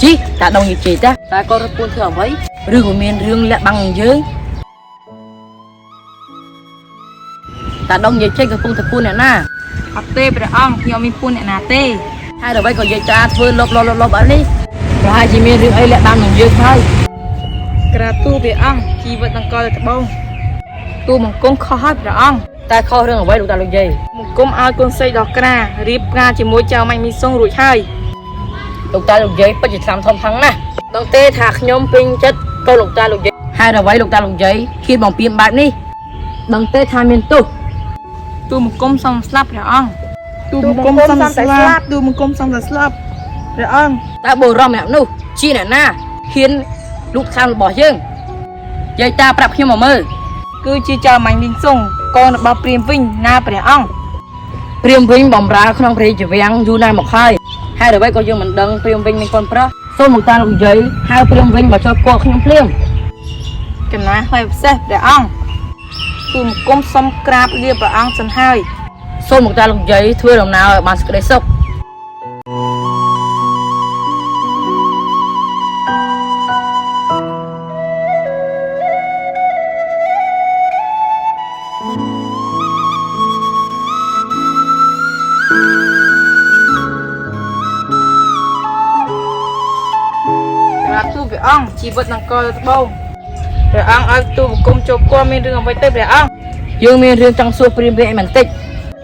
ជីតាដងយាយជេតាតែគាត់រត់ពួនធ្វើអ្វីឬក៏មានរឿងលាក់បាំងនឹងយើងតាដងយាយជេកំពុងតែពួនអ្នកណា អត់ទេព្រះអង្គខ្ញុំមានពួនអ្នកណាទេ ហើយអ្វីក៏យាយតាធ្វើលបលបលបអីនេះប្រហែលជាមានរឿងអីលាក់បាំងនឹងយើងហើយ ក្រាបទូលព្រះអង្គជីវិតដង្កល់ត្បូងទូបង្គំខុសហើយព្រះអង្គ តែខុសរឿងអ្វីលោកតាលោកយាយ បង្គំឲ្យកូនស្រីដល់ក្រារៀបការជាមួយចៅម៉ាញ់មីសុងរួចហើយ លោកតាលោកយាយពិតជាឆ្នាំធំផឹងណាស់ដឹងទេថាខ្ញុំពេញចិត្តកូនលោកតាលោកយាយហើយអ្វីលោកតាលោកយាយហ៊ានបំពេញបែបនេះដឹងទេថាមានទោស ទូបង្គំសំស្លាប់ព្រះអង្គ ទូបង្គំសំតែស្លាប់ទូបង្គំសំតែស្លាប់ព្រះអង្គ តើបុរសម្នាក់នោះជាអ្នកណាហ៊ានលូកខាំរបស់យើងយាយតាប្រាប់ខ្ញុំមកមើល គឺជាចៅម៉ាញ់មីសុងកូនរបស់ព្រាមវិញណាព្រះអង្គ ព្រាមវិញបំរើក្នុងព្រះរាជវាំងយូរណាស់មកហើយហើយអ្វីក៏យើងមិនដឹងព្រាមវិញមានកូនប្រុសសូមលោកតាលោកយាយហៅព្រាមវិញមកចូលគល់ខ្ញុំភ្លាមក ណាហើយពិសេសព្រះអង្គទូបង្គំសុំក្រាបលាព្រះអង្គសិនហើយ សូមលោកតាលោកយាយធ្វើដំណើរឲ្យបានសេចក្តីសុខ ក្រាបទូលព្រះអង្គជីវិតដង្កល់ត្បូងព្រះអង្គឲ្យទូលបង្គំចូលគល់មានរឿងអ្វីទៅព្រះអង្គ យើងមានរឿងចង់សួរព្រាមវិញឯងបន្តិច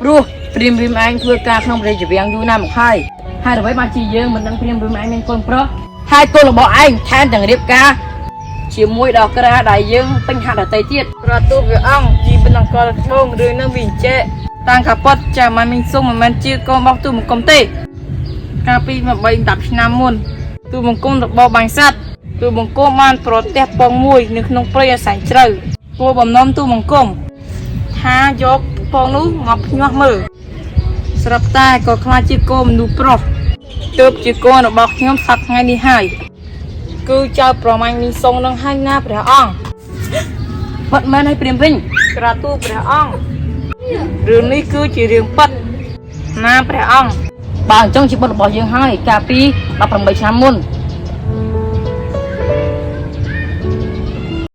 ព្រោះព្រាមវិញឯងធ្វើការក្នុងព្រះរាជវាំងយូរណាស់មកហើយហើយអ្វីបានជាយើងមិនដឹងព្រាមវិញឯងមានកូនប្រុសហើយកូនរបស់ឯងថែមទាំងរៀបការជាមួយដល់ក្រាដែលយើងពេញហាត់ដតីទៀត ក្រាបទូលព្រះអង្គជីវិតដង្កល់ត្បូងរឿងនឹងវាអញ្ចេះតាំងកាពតចៅម៉ាញ់មីសុងមិនមែនជាកូនរបស់ទូលបង្គំទេកាលពី8 10ឆ្នាំមុនទូលបង្គំរបបបាញ់សត្វទូលបង្គំបានប្រទះពងមួយនៅក្នុងព្រៃអាសែនជ្រៅគួរបំណំទូលបង្គំថាយកពងនោះមកភ្ញាស់មើលស្រាប់តែក៏ខ្លាចជាកូនមនុស្សប្រុសទើបជាកូនរបស់ខ្ញុំសប្តាហ៍ថ្ងៃនេះហើយគឺចៅប្រមាញ់មីសុងនឹងហើយណាព្រះអង្គ ពិតមែនហើយព្រាមវិញ ក្រាបទូលព្រះអង្គរឿងនេះគឺជារឿងពិតណាព្រះអង្គ បើអញ្ចឹងជាបុត្ររបស់យើងហើយកាលពី18ឆ្នាំមុន